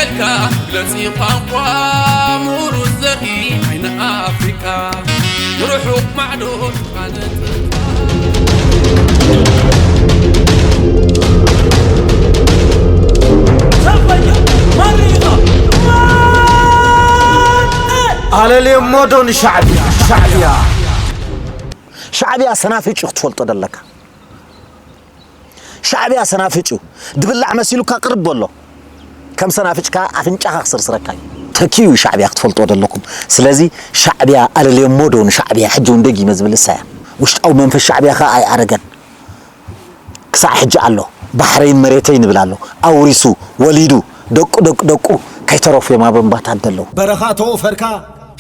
ኢልካ ግለጺ ቋንቋ ምሁሩ ዘርኢ ዓይኒ ኣፍሪቃ ንርሑቕ ማዕዶ ኣነጥፍ ኣለልየሞ ዶ ንሻዕብያ? ሻዕብያ ሻዕብያ ሰናፍጭ ክትፈልጦ ደለካ። ሻዕብያ ሰናፍጭ እዩ። ድብላዕ መሲሉካ ቅርብ በሎ። ከም ሰናፍጭ ከኣ ኣፍንጫኻ ክስርስረካ እዩ። ተኪኡ እዩ ሻዕብያ ክትፈልጥዎ ደለኩም። ስለዚ ሻዕብያ ኣለልየሞ ዶ ንሻዕብያ? ሕጂ እውን ደጊመ ዝብል እሳ እያ። ውሽጣዊ መንፈስ ሻዕብያ ከኣ ኣይኣረገን። ክሳዕ ሕጂ ኣሎ። ባሕረይን መሬተይን ይብል ኣሎ። ኣውሪሱ፣ ወሊዱ፣ ደቁ ደቁ ደቁ ከይተረፉ እዮም ኣብ እምባታት ዘለዉ። በረኻ ተወፈርካ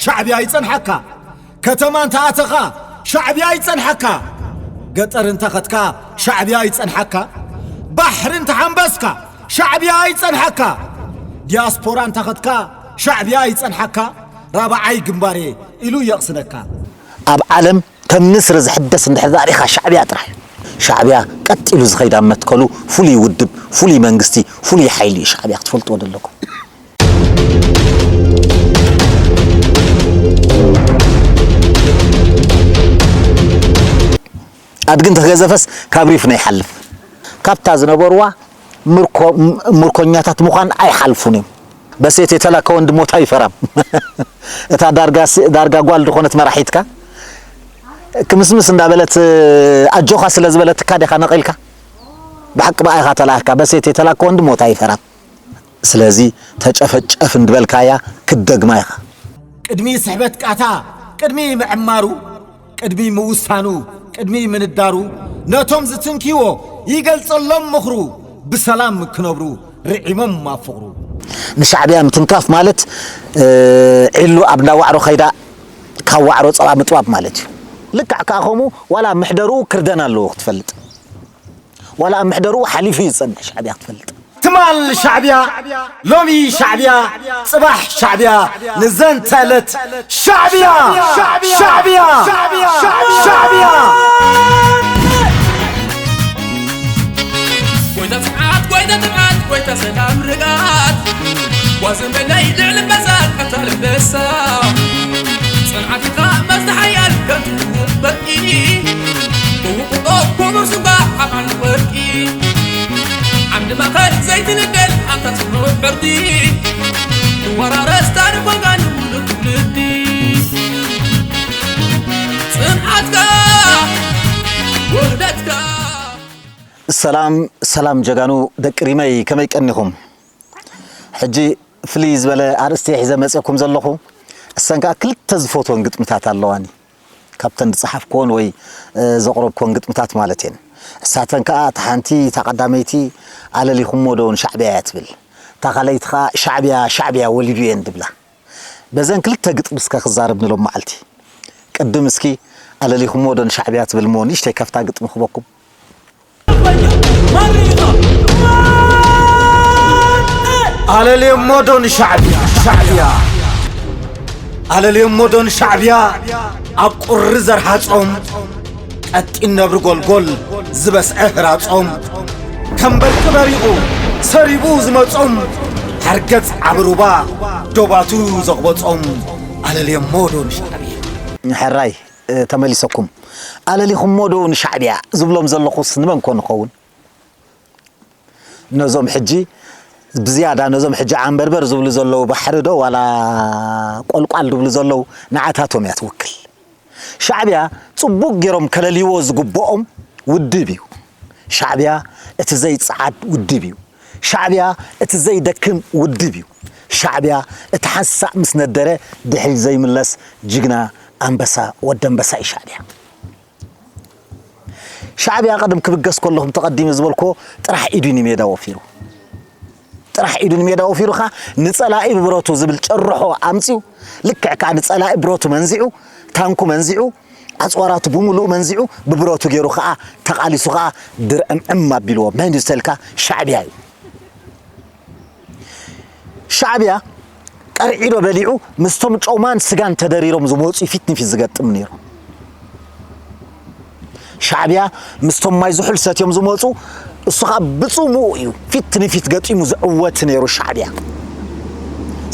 ሻዕብያ ይጸንሓካ። ከተማ እንተኣተኻ ሻዕብያ ይጸንሓካ። ገጠር እንተኸድካ ሻዕብያ ይጸንሓካ። ባሕሪ እንተሓንበስካ ሻዕብያ ይጸንሓካ። ዲያስፖራ እንተኸድካ ሻዕብያ ይጸንሓካ። ራብዓይ ግንባሬ ኢሉ የቕስነካ። ኣብ ዓለም ከም ንስሪ ዝሕደስ እንድሕር ዛሪኻ ሻዕብያ ጥራሕ እዩ። ሻዕብያ ቀጥ ኢሉ ዝኸይድ ኣብ መትከሉ ፍሉይ ውድብ፣ ፍሉይ መንግስቲ፣ ፍሉይ ሓይሊ እዩ። ሻዕብያ ክትፈልጥዎ ደለኩም። ኣድጊ እንተገዘፈስ ካብ ሪፍ ነው ይሓልፍ። ካብታ ዝነበርዋ ምርኮ- ምርኮኛታት ምዃን ኣይሓልፉን እዮም። በሴት የተላከ ወንድሞት ኣይፈራም። እታ ዳርጋ ሲ- ዳርጋ ጓል ዝኾነት መራሒትካ ክምስምስ እንዳበለት ኣጆኻ ስለ ዝበለትካ ዲኻ ነቒልካ? ብሓቂ ብኣይኻ ተላእካ። በሴት የተላከ ወንድሞት ኣይፈራም። ስለዚ ተጨፈጨፍ እንድበልካያ ክትደግማ ኢኻ። ቅድሚ ስሕበት ቃታ፣ ቅድሚ ምዕማሩ፣ ቅድሚ ምውሳኑ፣ ቅድሚ ምንዳሩ፣ ነቶም ዝትንክይዎ ይገልጸሎም ምኽሩ፣ ብሰላም ክነብሩ ርዒሞም ኣብ ፍቕሩ። ንሻዕብያ ምትንካፍ ማለት ዒሉ ኣብ እንዳ ዋዕሮ ከይዳ ካብ ዋዕሮ ጸባ ምጥባብ ማለት እዩ። ልክዕ ከኣ ከምኡ ዋላ ኣብ ምሕደርኡ ክርደን ኣለዎ ክትፈልጥ። ዋላ ኣብ ምሕደርኡ ሓሊፉ እዩ ዝጸንሕ ሻዕብያ ክትፈልጥ። ትማል ሻዕብያ፣ ሎሚ ሻዕብያ፣ ጽባሕ ሻዕብያ፣ ንዘንተ ዕለት ሻዕብያ! ሻዕብያ! ሻዕብያ! ጎይታ ጽንዓት፣ ጎይታ ትብዓት፣ ጎይታ ሰላም ርግኣት፣ ጓዝመለይ ልዕሊ መዛት ቀታል ኣንበሳ። ጽንዓት ኢኻ መዝዲ ሓያል ከንቱ በርቂ፣ ብውቁጦ ክቡር ስጋ ዓቕን ወርቂ። ዓምዲ ማእከል ዘይትንደል ኣንታ ጽኑዕ ዕርዲ፣ ትወራረስ ታሪኽ ወጋን ሙሉእ ትውልዲ። ጽንዓትካ ውህደትካ። ሰላም ሰላም ጀጋኑ ደቂ ሪመይ ከመይ ቀኒኹም? ሕጂ ፍልይ ዝበለ ኣርእስቲ ሒዘ መፅእኩም ዘለኹ። እሰን ከዓ ክልተ ዝፈትወን ግጥምታት ኣለዋኒ ካብተን ዝፀሓፍክዎን ወይ ዘቕረብክዎን ግጥምታት ማለት እየን። እሳተን ከዓ እታ ሓንቲ እታ ቀዳመይቲ ኣለሊኹሞ ዶ ንሻዕብያ እያ ትብል፣ እታ ካልኣይቲ ከዓ ሻዕብያ ሻዕብያ ወሊዱ እየን ድብላ። በዘን ክልተ ግጥሚ እስከ ክዛረብ ንሎም መዓልቲ። ቅድም እስኪ ኣለሊኹሞ ዶ ንሻዕብያ ትብል እሞ ንእሽተይ ከፍታ ግጥሚ ክበኩም። ኣለልየሞ ዶ ንሻዕብያ ሻዕብያ ኣለልየሞ ዶ ንሻዕብያ ኣብ ቁሪ ዘርሃጾም ቀጢን ነብሪ ጎልጎል ዝበስዐ ህራጾም ከም በርቂ በሪቑ ሰሪቡ ዝመጾም ሓርገጽ ዓብሩባ ዶባቱ ዘቕበጾም ኣለልየሞ ዶ ንሻዕብያ። ሕራይ ተመሊሰኩም ኣለሊኹሞ ዶ ንሻዕብያ ዝብሎም ዘለኹስ ንመን ኮን ይኸውን? ነዞም ሕጂ ብዝያዳ ነዞም ሕጂ ዓንበርበር ዝብሉ ዘለዉ ባሕሪ ዶ ዋላ ቆልቋል ዝብሉ ዘለዉ ንዓታቶም እያ ትውክል። ሻዕብያ ጽቡቕ ገይሮም ከለልይዎ ዝግብኦም ውድብ እዩ። ሻዕብያ እቲ ዘይጸዓድ ውድብ እዩ። ሻዕብያ እቲ ዘይደክም ውድብ እዩ። ሻዕብያ እቲ ሓንሳእ ምስ ነደረ ድሕሪ ዘይምለስ ጅግና ኣንበሳ ወዲ ኣንበሳ እዩ ሻዕብያ። ሻዕብያ ቀደም ክብገስ ከለኹም ተቐዲመ ዝበልክዎ ጥራሕ ኢዱ ንሜዳ ወፊሩ ጥራሕ ኢዱ ንሜዳ ወፊሩ ኸዓ ንጸላኢ ብብረቱ ዝብል ጭርሖ ኣምጺኡ ልክዕ ከዓ ንጸላኢ ብረቱ መንዚዑ ታንኩ መንዚዑ ኣጽዋራቱ ብምሉኡ መንዚዑ ብብረቱ ገይሩ ኸዓ ተቓሊሱ ኸዓ ድርዕምዕም ኣቢልዎ መን እዩ ዝተልካ ሻዕብያ እዩ። ሻዕብያ ቀርዒዶ በሊዑ ምስቶም ጮማን ስጋን ተደሪሮም ዝመፁ ፊት ንፊት ዝገጥም ነይሩ። ሻዕብያ ምስቶም ማይ ዝሑል ሰትዮም ዝመፁ እሱ ከዓ ብፅሙኡ እዩ ፊት ንፊት ገጢሙ ዝዕወት ነይሩ ሻዕብያ።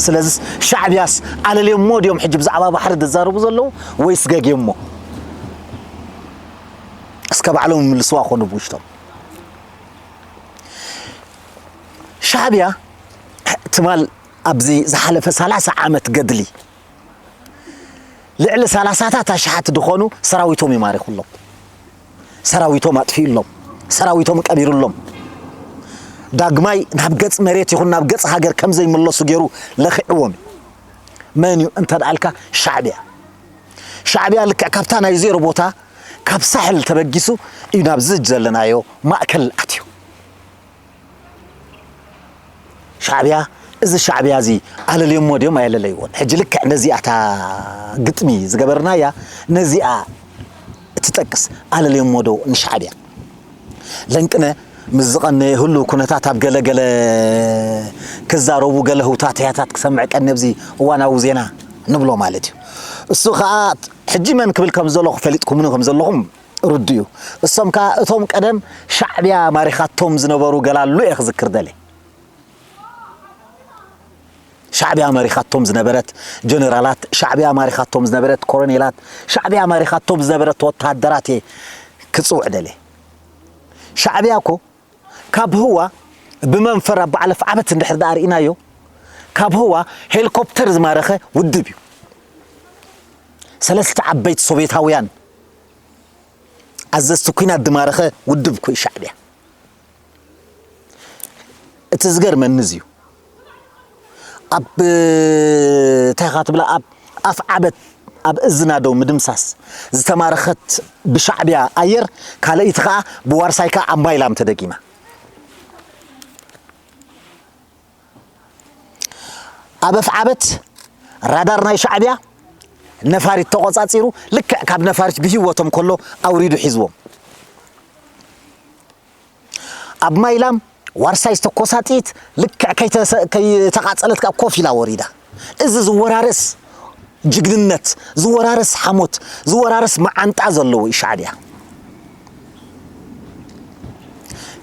ስለዚ ሻዕብያስ ኣለልዮሞ ድዮም ሕጂ ብዛዕባ ባሕሪ ዝዛረቡ ዘለዉ ወይስ ገግዮሞ? እስከ ባዕሎም ይምልስዋ ኮኑ ብውሽጦም። ሻዕብያ ትማል ኣብዚ ዝሓለፈ ሰላሳ ዓመት ገድሊ ልዕሊ ሰላሳታት ኣሽሓት ዝኾኑ ሰራዊቶም ይማሪኹሎም፣ ሰራዊቶም ኣጥፊኡሎም፣ ሰራዊቶም ቀቢሩሎም፣ ዳግማይ ናብ ገጽ መሬት ይኹን ናብ ገጽ ሃገር ከም ዘይምለሱ ገይሩ ለኺዕዎም እዩ። መን እዩ እንተ ደኣልካ፣ ሻዕብያ። ሻዕብያ ልክዕ ካብታ ናይ ዜሮ ቦታ፣ ካብ ሳሕል ተበጊሱ እዩ ናብዚ ዘለናዮ ማእከል ኣትዩ። ሻዕብያ፣ እዚ ሻዕብያ እዚ ኣለልዮሞ ድዮም ኣየለለይዎን? ሕጂ ልክዕ ነዚኣ እታ ግጥሚ ዝገበርናያ፣ ነዚኣ እትጠቅስ፣ ኣለልዮሞ ዶ ንሻዕብያ? ለንቅነ ምስ ዝቐነየ ህሉው ኩነታት ኣብ ገለ ገለ ክዛረቡ፣ ገለ ህውታትያታት ክሰምዕ ቀኒ ኣብዚ እዋናዊ ዜና ንብሎ ማለት እዩ። እሱ ኸኣ ሕጂ መን ክብል ከም ዘለኹ ፈሊጥኩምኒ ከም ዘለኹም ርዱእ እዩ። እሶም ከኣ እቶም ቀደም ሻዕብያ ማሪኻቶም ዝነበሩ ገላሉ እየ ክዝክር ደልየ። ሻዕብያ ማሪኻቶም ዝነበረት ጀነራላት፣ ሻዕብያ ማሪኻቶም ዝነበረት ኮሎኔላት፣ ሻዕብያ ማሪኻቶም ዝነበረት ወታደራት እየ ክጽውዕ ደልየ። ሻዕብያ እኮ ካብ ህዋ ብመንፈር ኣብ በዓል ኣፍዓበት እንድሕር ደኣ ርኢናዮ፣ ካብ ህዋ ሄሊኮፕተር ዝማረኸ ውድብ እዩ። ሰለስተ ዓበይቲ ሶቬታውያን ኣዘዝቲ ኲናት ዝማረኸ ውድብ እኮ እዩ ሻዕብያ። እቲ ዝገርመኒ እዚ እዩ። ኣብ፣ እንታይ ኢኻ ትብላ፣ ኣብ ኣፍዓበት፣ ኣብ እዝና ዶ ምድምሳስ ዝተማረኸት ብሻዕብያ ኣየር፣ ካልኣይቲ ኸኣ ብዋርሳይ ከኣ ኣብ ማይላም ተደጊማ። ኣብ ኣፍዓበት ራዳር ናይ ሻዕብያ ነፋሪት ተቖጻጺሩ፣ ልክዕ ካብ ነፋሪት ብህይወቶም ከሎ ኣውሪዱ ሒዝዎም። ኣብ ማይላም ዋርሳይ ዝተኮሳ ጥይት ልክዕ ከይተሰ-፣ ከይተቓጸለት ካብ ኮፍ ኢላ ወሪዳ። እዚ ዝወራረስ ጅግንነት፣ ዝወራረስ ሓሞት፣ ዝወራረስ መዓንጣ ዘለዎ እዩ ሻዕብያ።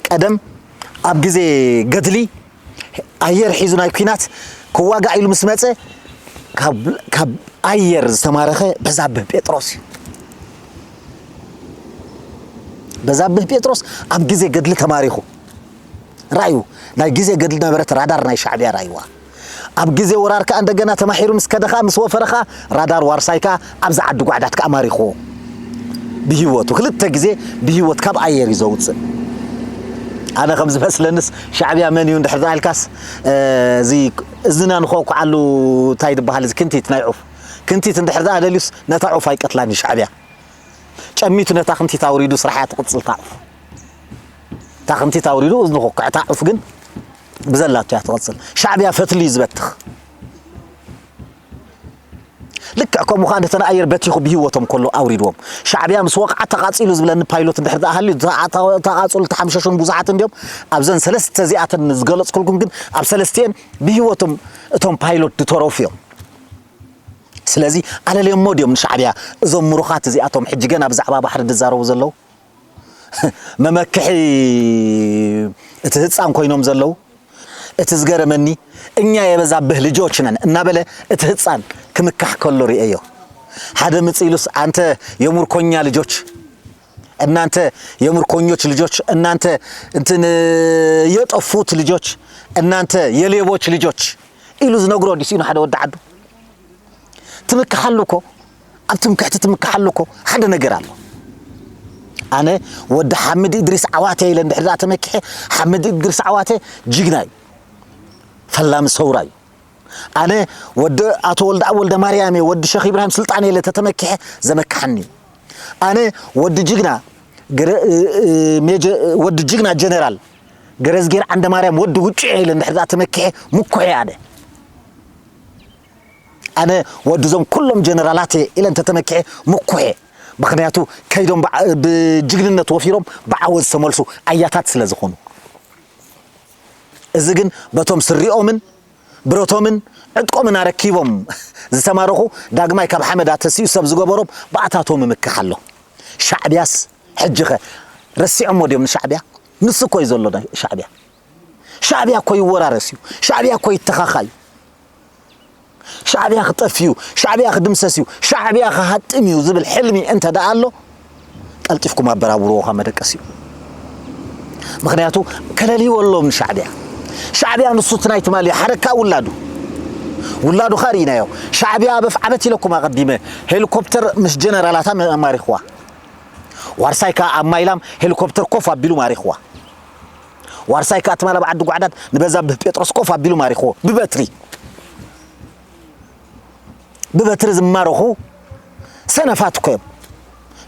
ቀደም ኣብ ግዜ ገድሊ ኣየር ሒዙ ናይ ኲናት ክዋጋእ ኢሉ ምስ መጸ ካብ፣ ካብ ኣየር ዝተማረኸ በዛብህ ጴጥሮስ እዩ። በዛብህ ጴጥሮስ ኣብ ግዜ ገድሊ ተማሪኹ። ራእዩ፣ ናይ ግዜ ገድሊ ነበረት ራዳር ናይ ሻዕብያ ራእይዋ። ኣብ ግዜ ወራር ከኣ እንደገና ተማሒሩ ምስ ከደ ከኣ፣ ምስ ወፈረ ከኣ፣ ራዳር ዋርሳይ ከኣ ኣብዚ ዓዲ ጓዕዳት ከኣ ማሪኽዎ። ብህይወቱ፣ ክልተ ግዜ ብህይወት ካብ ኣየር እዩ ዘውፅእ። ኣነ ከም ዝመስለንስ ሻዕብያ መን እዩ እንድሕር ዝኣልካስ፣ እ፣ እዚ እዝና ንኸኩዓሉ እንታይ ዝበሃል እዚ ክንቲት ናይ ዑፍ። ክንቲት እንድሕር ዝኣ ደልዩስ ነታ ዑፍ ኣይቀትላን እዩ ሻዕብያ። ጨሚቱ ነታ ክንቲት ኣውሪዱ ስራሕ እያ ትቕጽል እታ ዑፍ። እታ ክንቲት ኣውሪዱ እዝኑ ከኩዕ፣ እታ ዑፍ ግን ብዘላቶ እያ ትቕጽል። ሻዕብያ ፈትሊ እዩ ዝበትኽ። ልክዕ ከምኡ ኸኣ ነተን ኣየር በቲኹ ብህይወቶም ከሎ ኣውሪድዎም። ሻዕብያ ምስ ወቕዓ ተቓጺሉ ዝብለኒ ፓይሎት እንድሕር ደኣ ሃልዩ፣ ተቓ-፣ ተቓጽሉ ተሓምሸሹን ብዙሓት እንድዮም። ኣብዘን ሰለስተ እዚኣተን ዝገለጽኩልኩም ግን ኣብ ሰለስቲኤን ብህይወቶም እቶም ፓይሎት ዝተረፉ እዮም። ስለዚ ኣለልዮሞ ድዮም ንሻዕብያ እዞም ምሩኻት እዚኣቶም ሕጂ ገና ብዛዕባ ባሕሪ ዝዛረቡ ዘለዉ? መመክሒ እቲ ህጻን ኮይኖም ዘለዉ። እቲ ዝገረመኒ እኛ የበዛብህ ልጆች ነን እናበለ እቲ ህጻን ክምካሕ ከሎ ርእየዮ። ሓደ ምጽእ ኢሉስ፣ «ኣንተ የሙርኮኛ ልጆች፣ እናንተ የሙርኮኞች ልጆች፣ እናንተ እንትን የጠፉት ልጆች፣ እናንተ የሌቦች ልጆች» ኢሉ ዝነግሮ ዲስ ኢኑ ሓደ ወዲ ዓዱ። ትምክሓሉ እኮ፣ ኣብ ትምክሕቲ ትምክሓሉ እኮ ሓደ ነገር ኣሎ። ኣነ ወዲ ሓምድ እድሪስ ዓዋተ ኢለ እንድሕር ደኣ ተመኪሐ፣ ሓምድ እድሪስ ዓዋተ ጅግና እዩ፣ ፈላሚ ሰውራ እዩ። ኣነ ወዲ ኣቶ ወልደኣብ ወልደማርያም እየ፣ ወዲ ሸኽ ኢብራሂም ስልጣን እየ ኢለ ተተመኪሐ ዘመክሓኒ እዩ። ኣነ ወዲ ጅግና ገረ-፣ እ-፣ እ-፣ ሜጀ-፣ ወዲ ጅግና ጀነራል ገረዝጌር ዓንደማርያም ወዲ ውጩ እየ ኢለ እንድሕር ደኣ ተመኪሐ ምኩሕ እየ ኣነ። ኣነ ወዲ እዞም ኩሎም ጀነራላት እየ ኢለ እንተተመኪሐ ምኩሕ እየ። ምኽንያቱ ከይዶም ብዓ-፣ ብጅግንነት ወፊሮም ብዓወት ዝተመልሱ ኣያታት ስለ ዝኾኑ። እዚ ግን በቶም ስሪኦምን ብረቶምን ዕጥቆምን ኣረኪቦም ዝተማረኹ፣ ዳግማይ ካብ ሓመድ ኣተሲኡ ሰብ ዝገበሮም ብኣታቶም ምምክሕ ኣሎ። ሻዕብያስ ሕጂኸ ረሲዖሞ ድዮም ንሻዕብያ? ንሱ እኮ እዩ ዘሎ ናይ ሻዕብያ። ሻዕብያ እኮ ይወራረስ እዩ። ሻዕብያ እኮ ይተኻኻ እዩ። ሻዕብያ ክጠፍእ እዩ፣ ሻዕብያ ክድምሰስ እዩ፣ ሻዕብያ ክሃጥም እዩ ዝብል ሕልሚ እንተ ደኣ ኣሎ፣ ቀልጢፍኩም ኣበራብርዎ ካብ መደቀሲኡ። ምኽንያቱ ከለልይዎ ኣለዎም ንሻዕብያ። ሻዕብያ ንሱ እቲ ናይ ትማሊ ሓረካ ውላዱ። ውላዱ ኸኣ ርኢናዮ። ሻዕብያ በፍ ዓመት ኢለኩም ኣቐዲመ ሄሊኮፕተር ምስ ጀነራላታ ማሪኽዋ። ዋርሳይ ከኣ ኣብ ማይላም ሄሊኮፕተር ኮፍ ኣቢሉ ማሪኽዋ። ዋርሳይ ከኣ ትማል ኣብ ዓዲ ጓዕዳድ ንበዛብህ ጴጥሮስ ኮፍ ኣቢሉ ማሪኽዎ ብበትሪ። ብበትሪ ዝማረኹ ሰነፋት እኮ እዮም።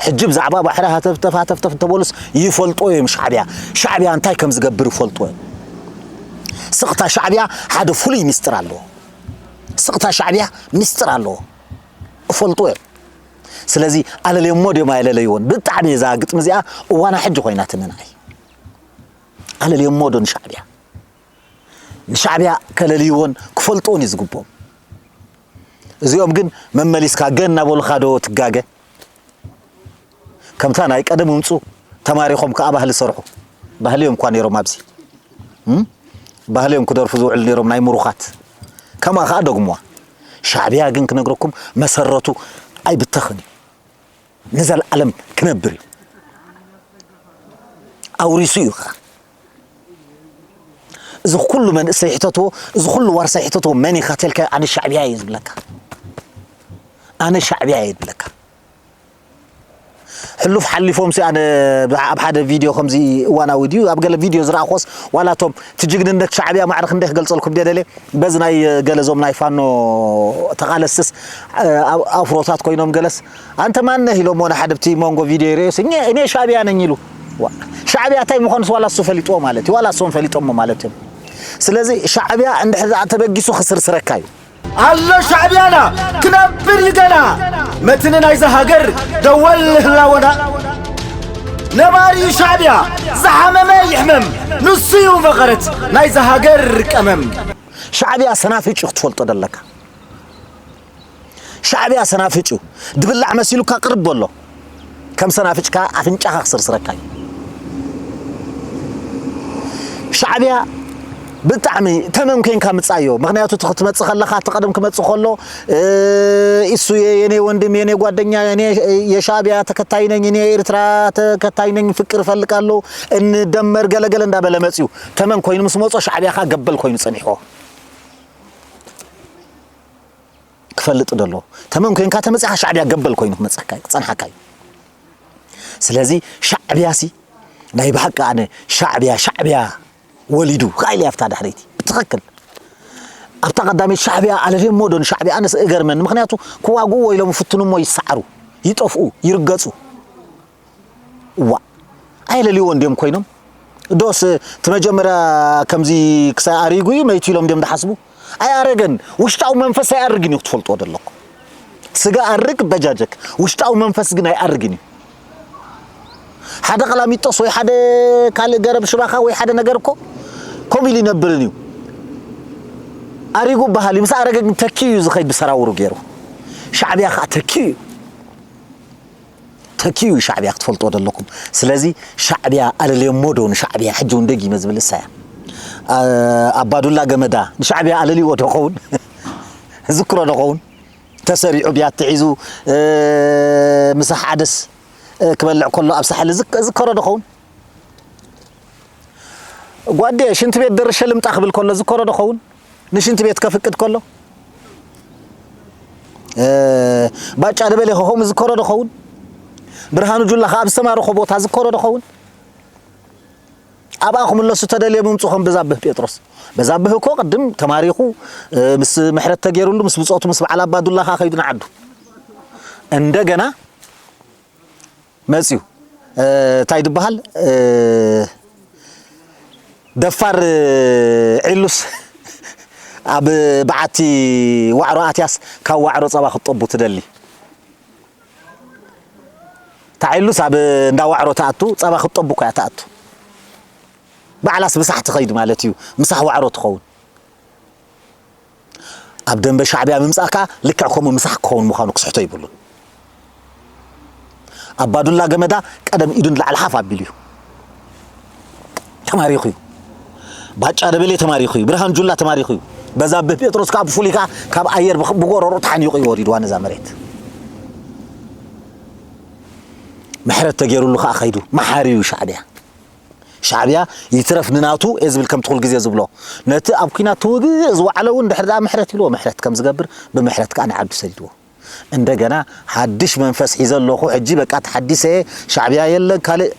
ሕጂ ብዛዕባ ባሕሪ ሃተፍተፍ ሃተፍተፍ እንተበሉስ ይፈልጦ እዮም ሻዕብያ። ሻዕብያ እንታይ ከም ዝገብር ይፈልጡ እዮም። ስቕታ ሻዕብያ ሓደ ፍሉይ ሚስጥር ኣለዎ። ስቕታ ሻዕብያ ሚስጥር ኣለዎ። ይፈልጡ እዮም። ስለዚ ኣለልዮሞ ድዮም ኣየለለይዎን? ብጣዕሚ እዛ ግጥሚ እዚኣ እዋና ሕጂ ኮይናትኒ ንዓይ። ኣለልዮሞ ዶ ንሻዕብያ? ንሻዕብያ ከለልይዎን ክፈልጥዎን እዩ ዝግብኦም። እዚኦም ግን መመሊስካ ገን እናበሉኻ ዶ ትጋገ? ከምታ ናይ ቀደም ምምፁ ተማሪኾም ከዓ ባህሊ ሰርሑ። ባህሊ እዮም እኳ ነይሮም ኣብዚ። እም? ባህሊ እዮም ክደርፉ ዝውዕሉ ነይሮም ናይ ምሩኻት። ከምኣ ከዓ ደግምዋ። ሻዕብያ ግን ክነግረኩም መሰረቱ ኣይብተኽን እዩ። ንዘለዓለም ክነብር እዩ። ኣውሪሱ እዩ ከዓ። እዚ ኩሉ መንእሰይ ሕተትዎ፣ እዚ ኩሉ ዋርሳይ ሕተትዎ መን ኢኻ ተልካ ኣነ ሻዕብያ እየ ዝብለካ። ኣነ ሻዕብያ እየ ዝብለካ። ሕሉፍ ሓሊፎም ሲ ኣነ ኣብ ሓደ ቪድዮ ከምዚ እዋናዊ ድዩ ኣብ ገለ ቪድዮ ዝረኣኾስ ዋላ እቶም እቲ ጅግንነት ሻዕብያ ማዕረ ክንደይ ክገልጸልኩም ደደለ በዚ ናይ ገለ ዞም ናይ ፋኖ ተቓለስስ ኣፍሮታት ኮይኖም ገለስ ኣንተ ማነህ ኢሎሞ ንሓደ ብቲ መንጎ ቪድዮ ይርእዮስ እኔ እኔ ሻዕብያ ነኝ ኢሉ። ዋ፣ ሻዕብያ እንታይ ምዃኑስ ዋላ እሱ ፈሊጥዎ ማለት እዩ፣ ዋላ እሶም ፈሊጦሞ ማለት እዮም። ስለዚ ሻዕብያ እንድሕር ደኣ ተበጊሱ ክስርስረካ እዩ። ኣሎ ሻዕብያና ክነብር እዩ ገና። መትኒ ናይዛ ሃገር ደወል ህላወና። ነባሪ እዩ ሻዕብያ ዝሓመመ ይሕመም ንሱ እዩ መቐረት ናይዛ ሃገር ቀመም። ሻዕብያ ሰናፍጭ ክትፈልጦ ደለካ። ሻዕብያ ሰናፍጭ እዩ። ድብላዕ መሲሉካ ቅርብ በሎ። ከም ሰናፍጭ ከኣ ኣፍንጫኻ ክስርስረካ እዩ። ሻዕብያ ብጣዕሚ ተመን ኮይንካ ምጻዮ። ምኽንያቱ እቲ ክትመጽእ ከለኻ እቲ ቀደም ክመጽእ ከሎ እ፣ እሱ የ- የኔ ወንድም የኔ ጓደኛ እኔ የሻዕብያ ተከታይ ነኝ እኔ የኤርትራ ተከታይ ነኝ ፍቅር እፈልጋለሁ እንደመር ገለገለ እንዳበለ መጽዩ። ተመን ኮይኑ ምስ መጾ ሻዕብያ ከኣ ገበል ኮይኑ ጸኒሕዎ። ክፈልጥ ደሎ ተመን ኮይንካ ተመጺኻ ሻዕብያ ገበል ኮይኑ ክመጸካ እዩ፣ ክጸንሓካ እዩ። ስለዚ ሻዕብያ ሲ ናይ ብሓቂ ኣነ ሻዕብያ ሻዕብያ ወሊዱ ቃይል ኣብታ ድሕሪቲ ብትኽክል ኣብታ ቀዳመይቲ ሻዕብያ ኣለልዮሞ ዶ ንሻዕብያ ኣነስ እገርመኒ። ምኽንያቱ ክዋግእዎ ኢሎም ይፍትኑሞ ይሰዓሩ ይጠፍኡ ይርገጹ። እዋ ኣየለልይዎ እንድዮም ኮይኖም ዶስ እቲ መጀመርያ ከምዚ ክሳይ ኣሪጉ እዩ መይቱ ኢሎም እንድዮም ዝሓስቡ። ኣይኣረገን። ውሽጣዊ መንፈስ ኣይኣርግን እዩ ክትፈልጥዎ ዘለኩም። ስጋ ኣርግ በጃጀክ ውሽጣዊ መንፈስ ግን ኣይኣርግን እዩ። ሓደ ቀላሚጦስ ወይ ሓደ ካልእ ገረብ ሽባኻ ወይ ሓደ ነገር እኮ ከምኡ ኢሉ ይነብርን እዩ። ኣሪጉ በሃል እዩ። ምስ ኣረገ ግን ተኪዩ እዩ ዝኸይድ ብሰራውሩ ገይሩ። ሻዕብያ ከዓ ተኪዩ እዩ። ተኪኡ ሻዕብያ ክትፈልጥዎ ዘለኩም። ስለዚ ሻዕብያ ኣለልዮሞ ዶ ንሻዕብያ ሕጂ እውን ደጊመ ዝብል እሳያ ኣባዱላ ገመዳ ንሻዕብያ ኣለልይዎ ዶ ኸውን ዝክሮ ዶ ኸውን ተሰሪዑ ብያቲ ሒዙ ምሳሕ ዓደስ ክበልዕ ከሎ ኣብ ሳሕሊ ዝከሮ ዶ ኸውን ጓዴ ሽንቲ ቤት ደርሸ ልምጣ ክብል ከሎ ዝከሮ ዶ ኸውን ንሽንቲ ቤት ከፍቅድ ከሎ ባጫ ደበሌ ከምኡ ዝከሮ ዶ ኸውን ብርሃኑ ጁላ ከኣ ኣብ ዝተማረኾ ቦታ ዝከሮ ዶ ኸውን ኣብኣ ክምለሱ ተደልየ ምምፁ ከም በዛብህ ጴጥሮስ በዛብህ እኮ ቅድም ተማሪኹ ምስ ምሕረት ተገይሩሉ ምስ ብፆቱ ምስ በዓል ኣባዱላ ከኣ ከይዱ ንዓዱ እንደገና መፅዩ እንታይ ዝበሃል ደፋር ዒሉስ ኣብ በዓቲ ዋዕሮ ኣትያስ ካብ ዋዕሮ ፀባ ክትጠቡ ትደሊ ታዒሉስ ኣብ እንዳ ዋዕሮ ትኣቱ ፀባ ክትጠቡ እኮ እያ ትኣቱ ባዕላስ ምሳሕ ትኸይድ ማለት እዩ ምሳሕ ዋዕሮ ትኸውን ኣብ ደንበ ሻዕብያ ምምፃእ ከዓ ልክዕ ከምኡ ምሳሕ ክኸውን ምዃኑ ክስሕቶ ይብሉን። ኣባዱላ ገመዳ ቀደም ኢዱ ንላዕሊ ሓፍ ኣቢሉ እዩ። ተማሪኹ እዩ። ባጫ ደበሌ ተማሪኹ እዩ። ብርሃን ጁላ ተማሪኹ እዩ። በዛብህ ጴጥሮስ ከኣ ብፍሉይ ከኣ ካብ ኣየር ብኽ-፣ ብጎረሮ ተሓኒቑ እዩ ወሪድዋ ነዛ መሬት። ምሕረት ተገይሩሉ ከኣ ከይዱ። መሓሪ እዩ ሻዕብያ። ሻዕብያ ይትረፍ ንናቱ እየ ዝብል ከምቲ ኩል ግዜ ዝብሎ። ነቲ ኣብ ኲናት ትውግእ ዝወዓለ እውን ድሕሪ ደኣ ምሕረት ኢልዎ ምሕረት ከም ዝገብር ብምሕረት ከኣ ንዓዱ ሰዲድዎ። እንደገና ሓድሽ መንፈስ ሒዘ ኣለኹ፣ ሕጂ በቃ ተሓዲሰ፣ ሻዕብያ የለን፣ ካልእ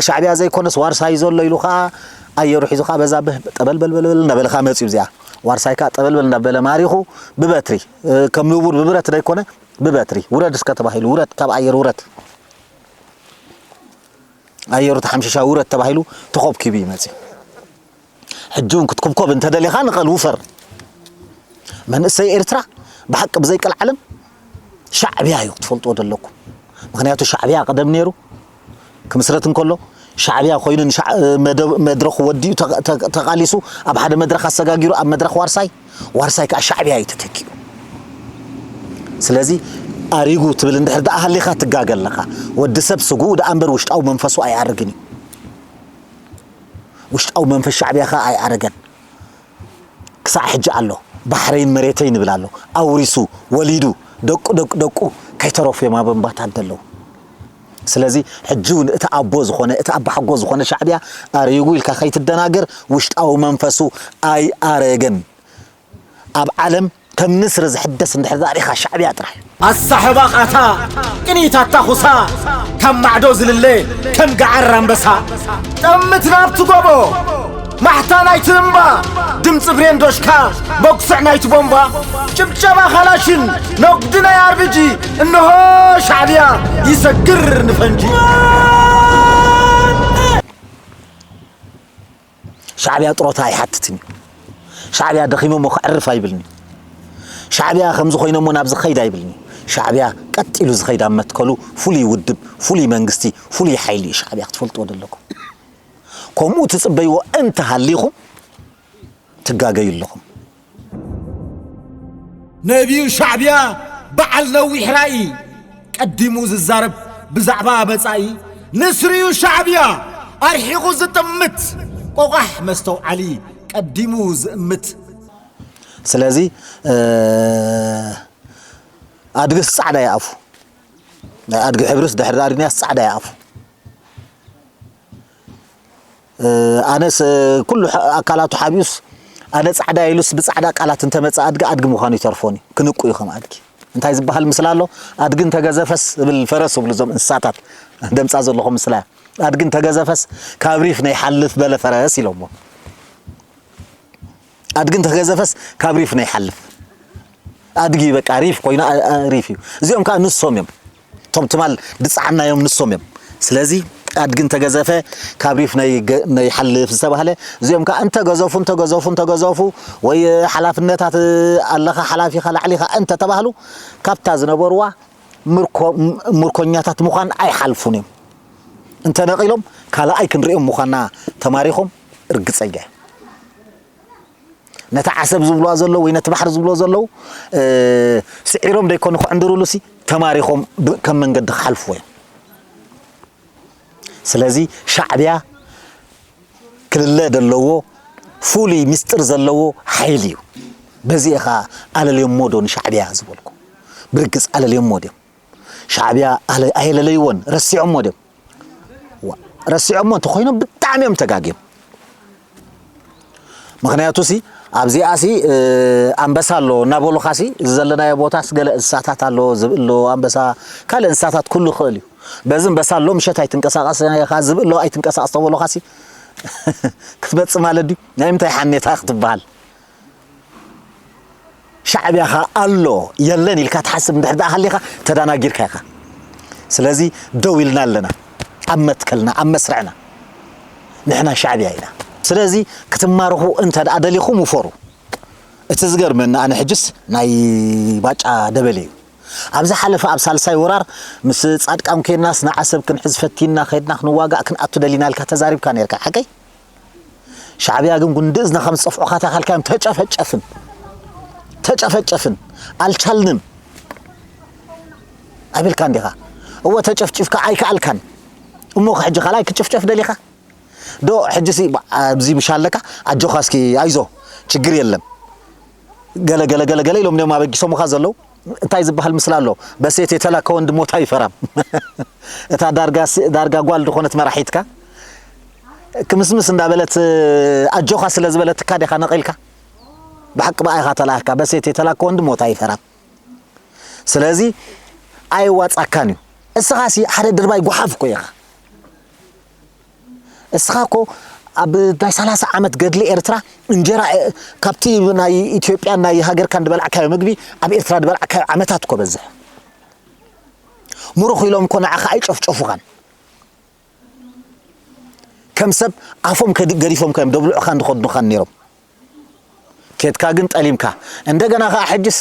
ሻዕብያ ዘይኮነስ ዋርሳይ ዘሎ ኢሉ ኸኣ ኣየሩ ሒዙ ኸኣ በዛብህ ጠበልበልበልበል እናበለ ኸኣ መጺኡ። እዚኣ ዋርሳይ ከኣ ጠበልበል እናበለ ማሪኹ ብበትሪ፣ እ፣ ከም ንቡር ብብረት ዘይኮነ ብበትሪ፣ "ውረድ እስከ" ተባሂሉ፣ "ውረድ፣ ካብ ኣየር ውረድ፣ ኣየሩ ተሓምሸሻ ውረድ" ተባሂሉ ተኾብኪቡ እዩ መጺኡ። ሕጂ እውን ክትኩብኮብ እንተደሊኻ ንቐል ውፈር። መንእሰይ ኤርትራ ብሓቂ ብዘይ ቀልዓለም ሻዕብያ እዩ፣ ክትፈልጥዎ ዘለኩም። ምኽንያቱ ሻዕብያ ቀደም ነይሩ፣ ክምስረት እንከሎ ሻዕብያ ኮይኑ ንሻዕ-፣ መደ-፣ መድረኹ ወዲኡ ተቐ-፣ ተቐ-፣ ተቓሊሱ ኣብ ሓደ መድረኽ ኣሰጋጊሩ ኣብ መድረኽ ዋርሳይ፣ ዋርሳይ ከኣ ሻዕብያ እዩ ተተኪኡ። ስለዚ ኣሪጉ ትብል እንድሕር ደኣ ሃሊኻ ትጋገ ኣለኻ። ወዲ ሰብ ስግኡ ደኣ እምበር ውሽጣዊ መንፈሱ ኣይኣርግን እዩ። ውሽጣዊ መንፈስ ሻዕብያ ከኣ ኣይኣረገን። ክሳዕ ሕጂ ኣሎ። ባሕረይን መሬተይን ይብል ኣሎ። ኣውሪሱ፣ ወሊዱ፣ ደቁ፣ ደቁ፣ ደቁ ከይተረፉ እዮም ኣብ እምባታት ዘለዉ። ስለዚ ሕጂ እውን እቲ ኣቦ ዝኾነ፣ እቲ ኣባሓጎ ዝኾነ ሻዕብያ ኣሪጉ ኢልካ ከይትደናገር፣ ውሽጣዊ መንፈሱ ኣይኣረገን። ኣብ ዓለም ከም ንስሪ ዝሕደስ እንድሕር ደኣ ርኢኻ ሻዕብያ ጥራሕ እዩ። ኣሳሕባቓታ፣ ቅኒታታ ኹሳ፣ ካብ ማዕዶ ዝልለ ከም ገዓር ኣንበሳ። ጠምት ናብቲ ጎቦ፣ ማሕታ ናይቲ እምባ፣ ድምፂ ብሬን ዶሽካ፣ መጉስዕ ናይቲ ቦምባ፣ ጭብጨባ ካላሽን፣ ነጉዲ ናይ ኣርቢጂ፣ እንሆ ሻዕብያ ይሰግር ንፈንጂ። ሻዕብያ ጥሮታ ኣይሓትትን እዩ። ሻዕብያ ደኺመ እሞ ከዕርፍ ኣይብልን እዩ። ሻዕብያ ከምዚ ኮይነ እሞ ናብዚ ከይድ ኣይብልን እዩ። ሻዕብያ ቀጥ ኢሉ ዝኸይድ ኣብ መትከሉ ፍሉይ ውድብ፣ ፍሉይ መንግስቲ፣ ፍሉይ ሓይሊ እዩ ሻዕብያ፣ ክትፈልጥዎ ዘለኩም። ከምኡ ትጽበይዎ እንተሃሊኹም ትጋገዩ ኣለኹም። ነቢዩ ሻዕብያ በዓል ነዊሕ ራእይ፣ ቀዲሙ ዝዛረብ ብዛዕባ መጻኢ። ንስሪኡ ሻዕብያ ኣርሒቑ ዝጥምት፣ ቆቋሕ መስተውዓሊ ቀዲሙ ዝእምት። ስለዚ፣ እ፣ ኣድግስ ጻዕዳ ይኣፉ። ናይ ኣድጊ ሕብርስ ድሕሪ ኣድግንያስ ጻዕዳ ይኣፉ። እ፣ ኣነስ፣ እ፣ ኩሉ ሐ-፣ ኣካላቱ ሓቢኡስ፣ ኣነ ጻዕዳ ኢሉስ ብጻዕዳ ቃላት እንተመጸ ኣድጊ፣ ኣድጊ ምዃኑ ይተርፎን እዩ። ክንቁ እዩ ከም ኣድጊ። እንታይ ዝበሃል ምስላ ኣሎ? ኣድጊ እንተገዘፈስ ዝብል ፈረስ ዝብሉ እዞም እንስሳታት ደምጻ ዘለኹም ምስላ እያ። ኣድጊ እንተገዘፈስ ካብ ሪፍ ነይሓልፍ በለ ፈረስ ኢሎሞ። ኣድጊ እንተገዘፈስ ካብ ሪፍ ነይሓልፍ። ኣድጊ በቃ ሪፍ ኮይኑ ኣ-፣ ኣ-፣ ሪፍ እዩ። እዚኦም ከኣ ንሶም እዮም። እቶም ትማል ድጻዕናዮም ንሶም እዮም። ስለዚ ኣድጊ እንተገዘፈ ካብ ሪፍ ነይ-፣ ገ-፣ ነይሓልፍ ዝተባህለ፣ እዚኦም ከኣ እንተገዘፉ፣ እንተገዘፉ፣ እንተገዘፉ፣ ወይ ሓላፍነታት ኣለኻ፣ ሓላፊኻ፣ ላዕሊኻ እንተተባህሉ፣ ካብታ ዝነበርዋ ምርኮ-፣ ም-፣ ምርኮኛታት ምዃን ኣይሓልፉን እዮም። እንተነቒሎም ካልኣይ ክንሪኦም ምዃንና ተማሪኾም ርግጸኛ እየ። ነታ ዓሰብ ዝብልዋ ዘለዉ ወይ ነቲ ባሕሪ ዝብልዎ ዘለዉ፣ እ፣ ስዒሮም ደይኮኑ ክዕንድሩሉሲ ተማሪኾም ብ-፣ ከም መንገዲ ክሓልፍዎ እዮም። ስለዚ ሻዕብያ ክልለ ደለዎ ፍሉይ ምስጢር ዘለዎ ሓይሊ እዩ። በዚ ኢኻ ኣለልዮሞ ዶ ንሻዕብያ ዝበልኩ? ብርግጽ ኣለልዮሞ ድዮም? ሻዕብያ ኣለ-፣ ኣየለለይዎን፣ ረሲዖሞ ድዮም? ዋ፣ ረሲዖሞ እንተኾይኖም ብጣዕሚ እዮም ተጋግዮም። ምኽንያቱሲ ኣብዚኣሲ፣ እ፣ ኣንበሳ ኣሎ እናበሉኻሲ፣ እዚ ዘለናዮ ቦታስ ገለ እንስሳታት ኣሎ፣ ዝብኢ ኣሎ፣ ኣንበሳ፣ ካልእ እንስሳታት ኩሉ ይኽእል እዩ። በዚ ኣንበሳ ኣሎ ምሸት ኣይትንቀሳቐስ ኢኻ፣ ዝብኢ ኣሎ ኣይትንቀሳቐስ ተበሉኻሲ ክትመጽእ ማለት ድዩ? ናይ ምንታይ ሓኔታ ክትበሃል? ሻዕብያ ኸኣ ኣሎ የለን ኢልካ ትሓስብ እንድሕር ደኣ ሃሊኻ ተዳናጊርካ ኢኻ። ስለዚ ደው ኢልና ኣለና፣ ኣብ መትከልና፣ ኣብ መስርዕና። ንሕና ሻዕብያ ኢና። ስለዚ ክትማረኹ እንተ ደኣ ደሊኹም ውፈሩ። እቲ ዝገርመኒ ኣነ ሕጅስ ናይ ባጫ ደበሌ እዩ። ኣብ ዝሓለፈ ኣብ ሳልሳይ ወራር ምስ ጻድቃን ኬድናስ ንዓሰብ ክንሕዝ ፈቲንና ኸድና ክንዋጋእ ክንኣቱ ደሊና ኢልካ ተዛሪብካ ነርካ፣ ሓቀይ? ሻዕብያ ግን ጉንዲ እዝንኻ ምስ ጸፍዑኻ ተኻልካዮም ተጨፈጨፍን፣ ተጨፈጨፍን፣ ኣልቻልንም ኣቢልካ እንዲኻ። እወ ተጨፍጭፍካ ኣይከኣልካን። እሞ ከ ሕጂ ካልኣይ ክጭፍጨፍ ደሊኻ? ዶ ሕጂሲ ባ-፣ ኣብዚ ምሻ ኣለካ? ኣጆኻ እስኪ ኣይዞ፣ ችግር የለን። ገለ ገለ ገለ ገለ ኢሎም እዮም ኣበጊሶምኻ ዘለዉ። እንታይ ዝበሃል ምስላ ኣሎ? በሴት የተላከ ወንድም ሞት አይፈራም። እታ ዳርጋ ስ-፣ ዳርጋ ጓል ዝኾነት መራሒትካ ክምስምስ እንዳበለት ኣጆኻ ስለ ዝበለትካ ዲኻ ነቒልካ? ብሓቂ ብኣይኻ ተላእካ። በሴት የተላከ ወንድም ሞት አይፈራም። ስለዚ ኣይዋጻካን እዩ። እስኻ ሲ ሓደ ድርባይ ጓሓፍ እኮ ኢኻ። እስኻ እኮ ኣብ ናይ ሰላሳ ዓመት ገድሊ ኤርትራ እንጀራ፣ እ፣ ካብቲ ናይ ኢትዮጵያን ናይ ሃገርካን ዝበላዕካዮ ምግቢ ኣብ ኤርትራ ዝበላዕካዮ ዓመታት እኮ በዝሕ። ምሩኽ ኢሎም እኮ ንዓኻ ኣይጨፍጨፉኻን። ከም ሰብ ኣፎም ከድ-፣ ገዲፎም ከዮም ደብልዑኻን ዝኸድኑኻን ነይሮም። ኬድካ ግን ጠሊምካ። እንደገና ኸዓ ሕጅስ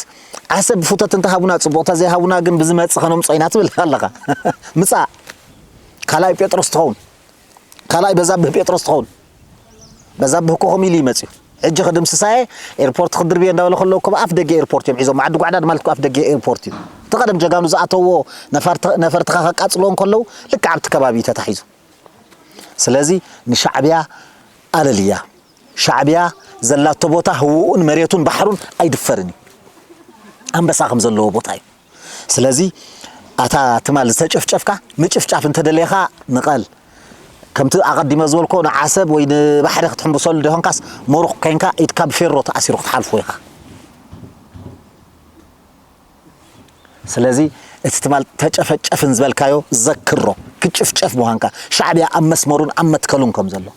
ዓሰብ ብፉተት እንተሃቡና ጽቡቕ፣ እንተ ዘይሃቡና ግን ብዝመጽእ ኸነምጾ ኢና ትብል ኣለኻ። ምጻእ። ካልኣይ ጴጥሮስ ትኸውን። ካልኣይ በዛብህ ጴጥሮስ ትኸውን። በዛብህ እኮ ከምኡ ኢሉ እዩ መጺኡ። ሕጂ ክድምስሳየ ኤርፖርት ክድርብየ እንዳበለ ከለዉ እኮ ኣብ ኣፍ ደገ ኤርፖርት እዮም ሒዞም። ዓዲ ጓዕዳድ ማለት እኮ ኣፍ ደገ ኤርፖርት እዩ። እቲ ቀደም ጀጋኑ ዝኣተውዎ ነፈርቲ-፣ ነፈርትኻ ከቃጽልዎ እንከለዉ ልክዕ ኣብቲ ከባቢ እዩ ተታሒዙ። ስለዚ ንሻዕብያ ኣለልያ። ሻዕብያ ዘላቶ ቦታ ህውኡን መሬቱን ባሕሩን ኣይድፈርን እዩ። ኣንበሳ ከም ዘለዎ ቦታ እዩ። ስለዚ ኣታ ትማል ዝተጨፍጨፍካ ምጭፍጫፍ እንተደለኻ ንቐል። ከምቲ ኣቐዲመ ዝበልኮ ንዓሰብ ወይ ንባሕሪ ክትሕምብሰሉ ደኾንካስ መሩኽ ኮይንካ ኢድካ ብፌሮ ተኣሲሩ ክትሓልፎ ኢኻ። ስለዚ እቲ ትማል ተጨፈጨፍን ዝበልካዮ ዘክሮ፣ ክጭፍጨፍ ምዃንካ፣ ሻዕብያ ኣብ መስመሩን ኣብ መትከሉን ከም ዘሎ።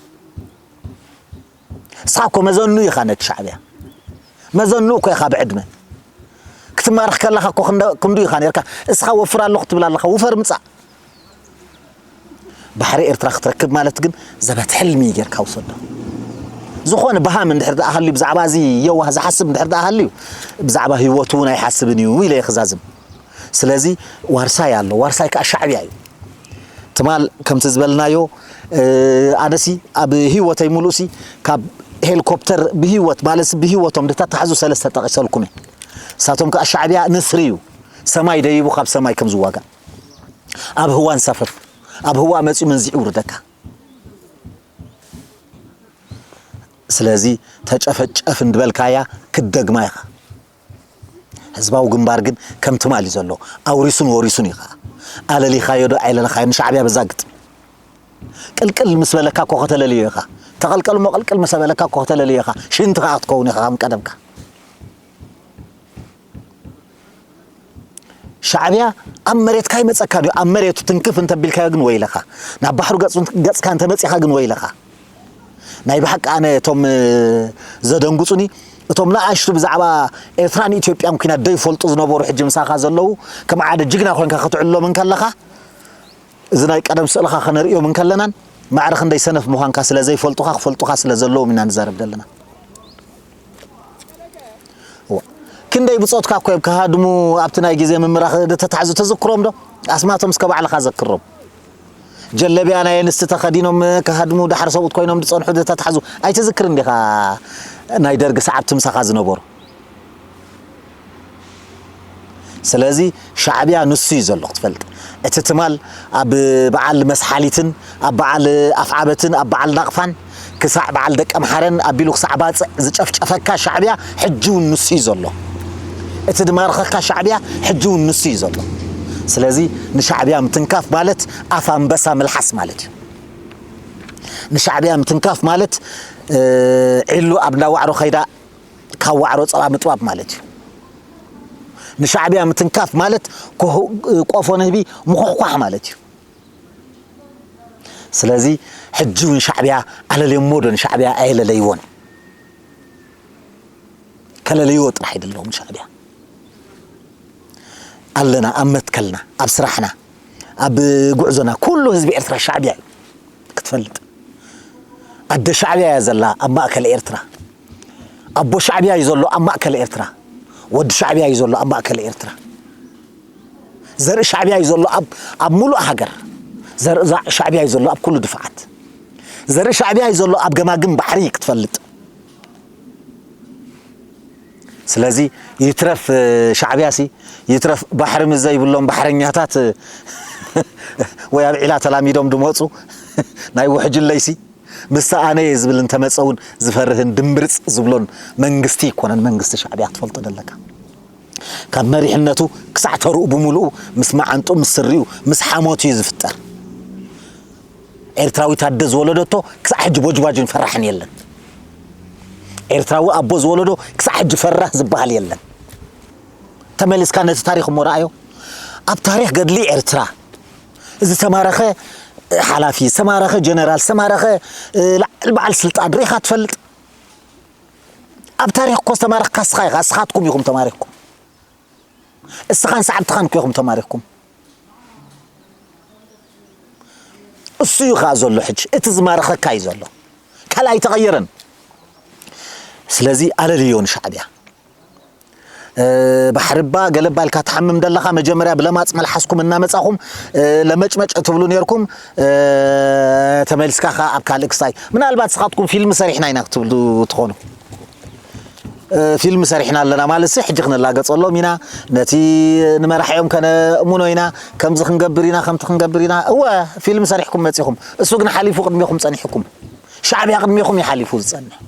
እስኻ እኮ መዘኑ ኢኻ ነቲ ሻዕብያ። መዘኑ እኮ ኢኻ ብዕድመ። ክትማረኽ ከለኻ እኮ ክንደ-፣ ክንዱ ኢኻ ነርካ። እስኻ ወፍር ኣለኹ ትብል ኣለኻ፣ ውፈር ምጻእ። ባሕሪ ኤርትራ ክትረክብ ማለት ግን ዘበት ሕልሚ ጌርካ ውሰዶ። ዝኾነ በሃም እንድሕር ደኣ ሃልዩ፣ ብዛዕባ እዚ የዋህ ዝሓስብ እንድሕር ደኣ ሃልዩ፣ ብዛዕባ ህይወቱ እውን ኣይሓስብን እዩ ኢለ እየ ክዛዝም። ስለዚ ዋርሳይ ኣሎ፣ ዋርሳይ ከኣ ሻዕብያ እዩ። ትማል ከምቲ ዝበልናዮ፣ እ፣ ኣነሲ ኣብ ህይወተይ ሙሉእሲ ካብ ሄሊኮፕተር ብህይወት፣ ማለትሲ ብህይወቶም ዝተታሕዙ ሰለስተ ጠቒሰልኩም እየ። ንሳቶም ከኣ ሻዕብያ ንስሪ እዩ። ሰማይ ደይቡ ካብ ሰማይ ከም ዝዋጋእ። ኣብ ህዋ እንሳፈፍ። ኣብ ህዋ መጺኡ መንዚዑ ይውርደካ። ስለዚ ተጨፈጨፍ እንድበልካያ ክትደግማ ኢኻ። ህዝባዊ ግንባር ግን ከም ትማል እዩ ዘሎ። ኣውሪሱን ወሪሱን እዩ ኸዓ። ኣለሊኻዮ ዶ ኣይለለኻዮ ንሻዕብያ በዛ ግጥም። ቅልቅል ምስ በለካ እኮ ከተለልዮ ኢኻ። ተቐልቀል እሞ ቅልቅል ምስ በለካ እኮ ከተለልዮ ኢኻ። ሽንቲ ኸዓ ክትከውን ኢኻ ከም ቀደምካ። ሻዕብያ ኣብ መሬትካ ኣይመጸካን እዩ። ኣብ መሬቱ ትንክፍ እንተቢልካዮ ግን ወይለኻ። ናብ ባሕሩ ገጹ-፣ ገጽካ እንተመጺኻ ግን ወይለኻ። ናይ ብሓቂ ኣነ እቶም፣ እ፣ ዘደንግጹኒ፣ እቶም ንኣሽቱ ብዛዕባ ኤርትራን ኢትዮጵያን ኲናት ዘይፈልጡ ዝነበሩ ሕጂ ምሳኻ ዘለዉ፣ ከም ሓደ ጅግና ኮይንካ ክትዕልሎም እንከለኻ፣ እዚ ናይ ቀደም ስእልኻ ከነርእዮም እንከለናን፣ ማዕረ ክንደይ ሰነፍ ምዃንካ ስለ ዘይፈልጡኻ፣ ክፈልጡኻ ስለ ዘለዎም ኢና ንዛረብ ዘለና። እዋ። ክንደይ ብጾትካ እኮ እዮም ክሃድሙ ኣብቲ ናይ ግዜ ምምራኽ ዝተታሕዙ ተዘክሮም ዶ? ኣስማቶም እስከ ባዕልኻ ዘክሮም። ጀለብያ ናይ ኣንስቲ ተኸዲኖም ክሃድሙ፣ ዳሕሪ ሰብኡት ኮይኖም ዝጸንሑ ዝተታሕዙ ኣይትዝክርን ዲኻ? ናይ ደርጊ ሰዓብቲ ምሳኻ ዝነበሩ። ስለዚ ሻዕብያ ንሱ እዩ ዘሎ ክትፈልጥ። እቲ ትማል ኣብ በዓል መስሓሊትን ኣብ በዓል ኣፍዓበትን ኣብ በዓል ናቕፋን ክሳዕ በዓል ደቀምሓረን ኣቢሉ ክሳዕ ባጽዕ ዝጨፍጨፈካ ሻዕብያ ሕጂ እውን ንሱ እዩ ዘሎ። እቲ ዝማረኸካ ሻዕብያ ሕጂ እውን ንሱ እዩ ዘሎ። ስለዚ ንሻዕብያ ምትንካፍ ማለት ኣፍ ኣንበሳ ምልሓስ ማለት እዩ። ንሻዕብያ ምትንካፍ ማለት፣ እ፣ ዒሉ ኣብ እንዳ ዋዕሮ ከይዳ ካብ ዋዕሮ ጸባ ምጥባብ ማለት እዩ። ንሻዕብያ ምትንካፍ ማለት ኮህ-፣ ቆፎ ንህቢ ምኹሕኳሕ ማለት እዩ። ስለዚ ሕጂ እውን ሻዕብያ ኣለልዮሞ ዶ ንሻዕብያ ኣየለለይዎን? ከለለይዎ ጥራሕ ኣይደለዎም ንሻዕብያ። ኣለና ኣብ መትከልና፣ ኣብ ስራሕና፣ ኣብ ጉዕዞና፣ ኩሉ ህዝቢ ኤርትራ ሻዕብያ እዩ ክትፈልጥ። ኣደ ሻዕብያ እያ ዘላ ኣብ ማእከል ኤርትራ። ኣቦ ሻዕብያ እዩ ዘሎ ኣብ ማእከል ኤርትራ። ወዲ ሻዕብያ እዩ ዘሎ ኣብ ማእከል ኤርትራ። ዘርኢ ሻዕብያ እዩ ዘሎ ኣብ፣ ኣብ ሙሉእ ሃገር። ዘርኢ ዛ-፣ ሻዕብያ እዩ ዘሎ ኣብ ኩሉ ድፋዓት። ዘርኢ ሻዕብያ እዩ ዘሎ ኣብ ገማግም ባሕሪ ክትፈልጥ። ስለዚ ይትረፍ፣ እ፣ ሻዕብያሲ ይትረፍ ባሕሪ ምስ ዘይብሎም ባሕረኛታት፣ እ፣ ወይ ኣብ ዒላ ተላሚዶም ድመጹ ናይ ውሕጅለይሲ ምስ ኣነ እየ ዝብል እንተመጸ እውን ዝፈርህን ድምብርጽ ዝብሎን መንግስቲ ኣይኮነን። መንግስቲ ሻዕብያ ክትፈልጦ ደለካ። ካብ መሪሕነቱ ክሳዕ ተርኡ ብምሉኡ ምስ መዓንጡ፣ ምስ ስሪኡ፣ ምስ ሓሞቱ እዩ ዝፍጠር። ኤርትራዊት ኣደ ዝወለደቶ ክሳዕ ሕጂ ቦጅባጅን ፈራሕን የለን። ኤርትራዊ ኣቦ ዝወለዶ ክሳዕ ሕጂ ፈራህ ዝበሃል የለን። ተመሊስካ ነቲ ታሪኽ እሞ ረኣዮ። ኣብ ታሪኽ ገድሊ ኤርትራ ዝተማረኸ ሓላፊ፣ ዝተማረኸ ጀነራል፣ ዝተማረኸ ላዕሊ በዓል ስልጣን ርኢኻ ትፈልጥ? ኣብ ታሪኽ እኮ ዝተማረኽካ እስኻ ኢኻ፣ እስኻትኩም ኢኹም ተማሪኽኩም። እስኻን ሰዓብትኻን እኮ ኢኹም ተማሪኽኩም። እሱ እዩ ኸኣ ዘሎ ሕጂ፣ እቲ ዝማረኸካ እዩ ዘሎ። ካልእ ኣይተቐየረን። ስለዚ ኣለልዮ ንሻዕብያ። እ፣ ባሕሪ እባ ገለባ ኢልካ ትሓምም ደለኻ፣ መጀመርያ ብለማጽ መልሓስኩም እናመጻኹም፣ እ፣ ለመጭመጭ ትብሉ ኔርኩም፣ እ፣ ተመሊስካ ኸኣ ኣብ ካልእ ክስታይ። ምናልባት ንስኻትኩም ፊልም ሰሪሕና ኢና ክትብሉ ትኾኑ። እ፣ ፊልም ሰሪሕና ኣለና ማለትሲ፣ ሕጂ ክንላገጸሎም ኢና፣ ነቲ ንመራሒኦም ከነእምኖ ኢና፣ ከምዚ ክንገብር ኢና፣ ከምቲ ክንገብር ኢና። እወ፣ ፊልም ሰሪሕኩም መጺኹም። እሱ ግን ሓሊፉ ቅድሜኹም ጸኒሕኩም። ሻዕብያ ቅድሜኹም እዩ ሓሊፉ ዝጸንሕ።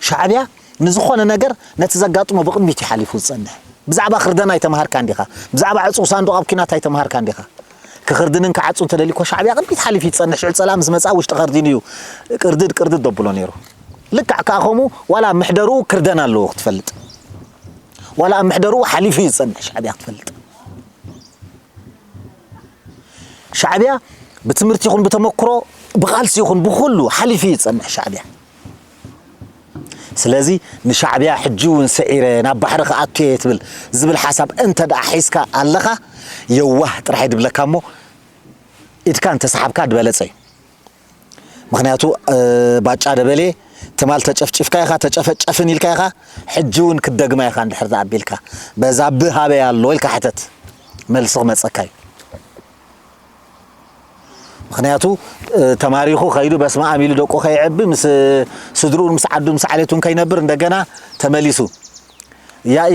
ሻዕብያ ንዝኾነ ነገር ነቲ ዘጋጥሞ ብቕድሚት እዩ ሓሊፉ ዝጸንሕ። ብዛዕባ ክርደን ኣይተምሃርካን ዲኻ? ብዛዕባ ዕጹው ሳንዱቕ ኣብ ኲናት ኣይተምሃርካን ዲኻ? ክኽርድንን ክዓጹ እንተደልዩ እኮ ሻዕብያ ቅድሚት ሓሊፉ ይጸንሕ። ሽዑ ጸላም ዝመጽኣ ውሽጢ ከርዲኑ እዩ። ቅርድድ ቅርድድ ደብሎ ነይሩ። ልክዕ ከኣ ከምኡ ዋላ ኣብ ምሕደርኡ ክርደን ኣለዎ ክትፈልጥ። ዋላ ኣብ ምሕደርኡ ሓሊፉ እዩ ዝጸንሕ ሻዕብያ ክትፈልጥ። ሻዕብያ ብትምህርቲ ይኹን ብተመክሮ፣ ብቓልሲ ይኹን ብኹሉ ሓሊፉ እዩ ዝጸንሕ ሻዕብያ። ስለዚ ንሻዕብያ ሕጂ እውን ስዒረ ናብ ባሕሪ ክኣቱ እየ ትብል፣ ዝብል ሓሳብ እንተ ደኣ ሒዝካ ኣለኻ፣ የዋህ ጥራሕ እየ ድብለካ እሞ፣ ኢድካ እንተሰሓብካ ዝበለጸ እዩ። ምኽንያቱ፣ እ፣ ባጫ ደበሌ ትማል ተጨፍጭፍካ ኢኻ፣ ተጨፈጨፍን ኢልካ ኢኻ፣ ሕጂ እውን ክትደግማ ኢኻ እንድሕር ደኣ ኣቢልካ። በዛብህ ኣበይ ኣሎ ኢልካ ሕተት፣ መልሲ ክመጸካ እዩ። ምኽንያቱ፣ እ፣ ተማሪኹ ከይዱ በስመ ኣብ ኢሉ ደቁ ከየዕቢ፣ ምስ ስድርኡን ምስ ዓዱን ምስ ዓሌቱን ከይነብር እንደገና ተመሊሱ። ያኢ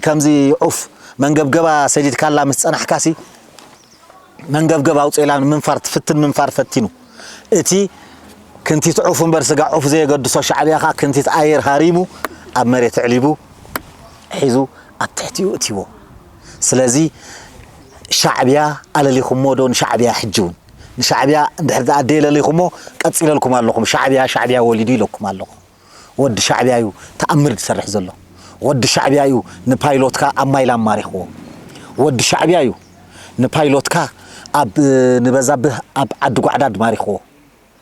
ከምዚ ዑፍ መንገብገባ ሰዲድካላ ምስ ጸናሕካሲ፣ መንገብገብ ኣውጺእላ ንምንፋር ትፍትን ምንፋር ፈቲኑ። እቲ ክንቲት ዑፍ እምበር ስጋ ዑፍ ዘየገድሶ ሻዕብያ ኸኣ ክንቲት ኣየር ሃሪሙ ኣብ መሬት ኣዕሊቡ ሒዙ ኣብ ትሕቲኡ እትይዎ። ስለዚ ሻዕብያ ኣለሊኹሞ ዶ ንሻዕብያ? ሕጂ እውን ንሻዕብያ እንድሕር ደኣ ደየለሊኹሞ ቀጺለልኩም ኣለኹም። ሻዕብያ፣ ሻዕብያ ወሊዱ ኢለኩም ኣለኹ። ወዲ ሻዕብያ እዩ ተኣምር ዝሰርሕ ዘሎ። ወዲ ሻዕብያ እዩ ንፓይሎትካ ኣብ ማይላም ማሪኽዎ። ወዲ ሻዕብያ እዩ ንፓይሎትካ ኣብ፣ ንበዛብህ ኣብ ዓዲ ጓዕዳድ ማሪኽዎ።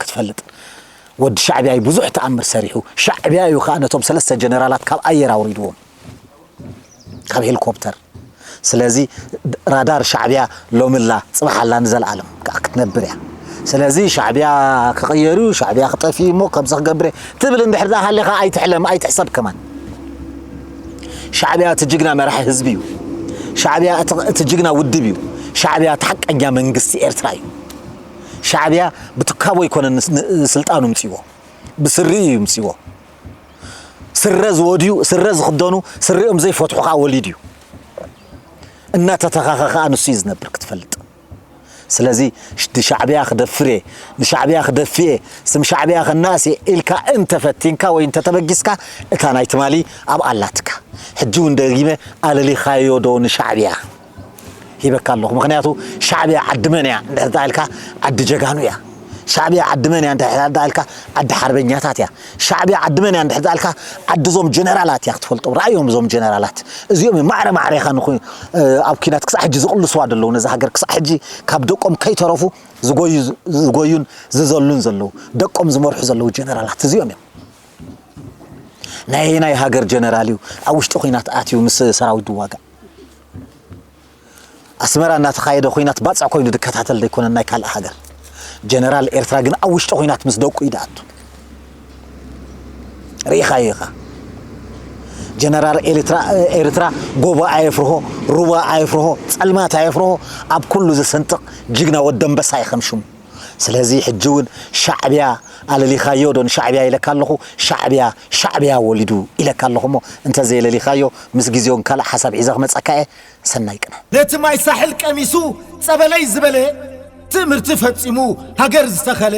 ክትፈልጥ፣ ወዲ ሻዕብያ እዩ ብዙሕ ተኣምር ሰሪሑ። ሻዕብያ እዩ ከኣ ነቶም ሰለስተ ጀነራላት ካብ ኣየር ኣውሪድዎም፣ ካብ ሄሊኮፕተር። ስለዚ ራዳር ሻዕብያ ሎምላ፣ ጽባሕ ኣላ፣ ንዘለኣለም ከኣ ክትነብር እያ። ስለዚ ሻዕብያ ክቕየር እዩ፣ ሻዕብያ ክጠፍእ እዩ እሞ ከምዚ ክገብር እየ ትብል እንድሕር ደኣ ሃሊኻ ኣይትሕለም፣ ኣይትሕሰብ ከማን። ሻዕብያ እቲ ጅግና መራሒ ህዝቢ እዩ። ሻዕብያ እቲ፣ እቲ ጅግና ውድብ እዩ። ሻዕብያ እቲ ሓቀኛ መንግስቲ ኤርትራ እዩ። ሻዕብያ ብትካቦ ኣይኮነን ንስ-፣ ን-፣ ስልጣኑ ምጽዎ። ብስሪኡ እዩ ምጽዎ። ስረ ዝወድዩ፣ ስረ ዝኽደኑ፣ ስሪኦም ዘይፈትሑ ከኣ ወሊዱ እዩ። እናተተኻኸ ከኣ ንሱ እዩ ዝነብር ክትፈልጥ። ስለዚ ሽ-፣ ንሻዕብያ ክደፍር እየ፣ ንሻዕብያ ክደፍእ እየ፣ ስም ሻዕብያ ከናእስ እየ ኢልካ እንተፈቲንካ ወይ እንተተበጊስካ፣ እታ ናይ ትማሊ ኣብኣ ኣላትካ። ሕጂ እውን ደጊመ ኣለሊኻዮ ዶ ንሻዕብያ? ሂበካ ኣለኹ። ምኽንያቱ ሻዕብያ ዓዲ መን እያ እንድሕር ደኣ ኢልካ፣ ዓዲ ጀጋኑ እያ። ሻዕብያ ዓዲ መን እያ እንድሕር ደኣ ኢልካ፣ ዓዲ ሓርበኛታት እያ። ሻዕብያ ዓዲ መን እያ እንድሕር ደኣ ኢልካ፣ ዓዲ እዞም ጀነራላት እያ ክትፈልጦም። ረኣዮም እዞም ጀነራላት። እዚኦም እዮም ማዕረ ማዕሬኻ ንኹ-፣ እ፣ ኣብ ኲናት ክሳዕ ሕጂ ዝቕልስዋ ዘለዉ ነዛ ሃገር፣ ክሳዕ ሕጂ ካብ ደቆም ከይተረፉ ዝጎዩ፣ ዝጎዩን ዝዘሉን ዘለዉ፣ ደቆም ዝመርሑ ዘለዉ ጀነራላት እዚኦም እዮም። ናይ ናይ ሃገር ጀነራል እዩ ኣብ ውሽጢ ኲናት ኣትዩ ምስ ሰራዊት ዝዋጋእ? ኣስመራ እናተኻየደ ኲናት ባጽዕ ኮይኑ ዝከታተል ዘይኮነ ናይ ካልእ ሃገር። ጀነራል ኤርትራ ግን ኣብ ውሽጢ ኲናት ምስ ደቁ እዩ ዝኣቱ። ርኢኻዮ ኢኻ። ጀነራል ኤርትራ፣ ኤርትራ ጎቦ ኣየፍርሆ፣ ሩባ ኣየፍርሆ፣ ጸልማት ኣየፍርሆ፣ ኣብ ኩሉ ዝስንጥቕ ጅግና ወዲ ኣንበሳ እዩ ከም ሽሙ። ስለዚ ሕጂ እውን ሻዕብያ ኣለሊኻዮ ዶ ንሻዕብያ ኢለካ ኣለኹ። ሻዕብያ፣ ሻዕብያ ወሊዱ ኢለካ ኣለኹ እሞ፣ እንተዘየለሊኻዮ ምስ ግዜውን ካልእ ሓሳብ ሒዘ ክመጸካ እየ። ሰናይ ቅነ። ነቲ ማይ ሳሕል ቀሚሱ ጸበለይ ዝበለ፣ ትእምርቲ ፈጺሙ ሃገር ዝተኸለ፣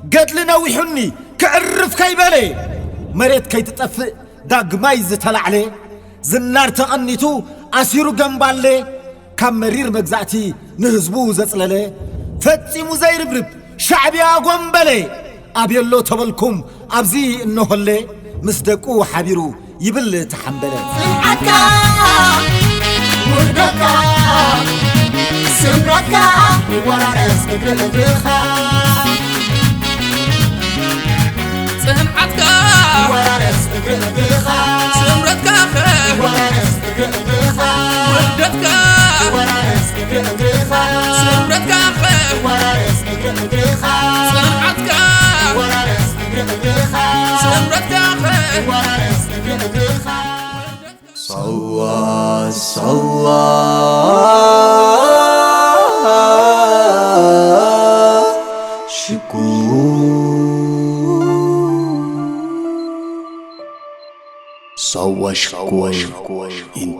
ገድሊ ነዊሑኒ ክዕርፍ ከይበለ፣ መሬት ከይትጠፍእ ዳግማይ ዝተላዕለ፣ ዝናር ተቐኒቱ ኣሲሩ ገምባለ፣ ካብ መሪር መግዛእቲ ንህዝቡ ዘጽለለ፣ ፈጺሙ ዘይርብርብ ሻዕብያ ጎምበለ። ኣቤሎ ተበልኩም ኣብዚ እነሆለ፣ ምስ ደቁ ሓቢሩ ይብል ተሓምበለ። ጽንዓትካ፣ ውህደትካ፣ ስምረትካ ይወራረስ እግሪ እግርኻ። ጽንዓትካ፣ ይወራረስ እግሪ እግርኻ። ስምረትካ፣ ይወራረስ እግሪ እግርኻ። ውህደትካ፣ ይወራረስ እግሪ እግርኻ። ስምረትካ፣ ይወራረስ እግሪ እግርኻ። ጽንዓትካ፣ ይወራረስ እግሪ እግርኻ። ስምረትካ፣ ይወራረስ እግሪ እግርኻ። ሳዋ ሳዋ ሽኮር ሳዋ ሽኮር ኢንተርቴይንመንት።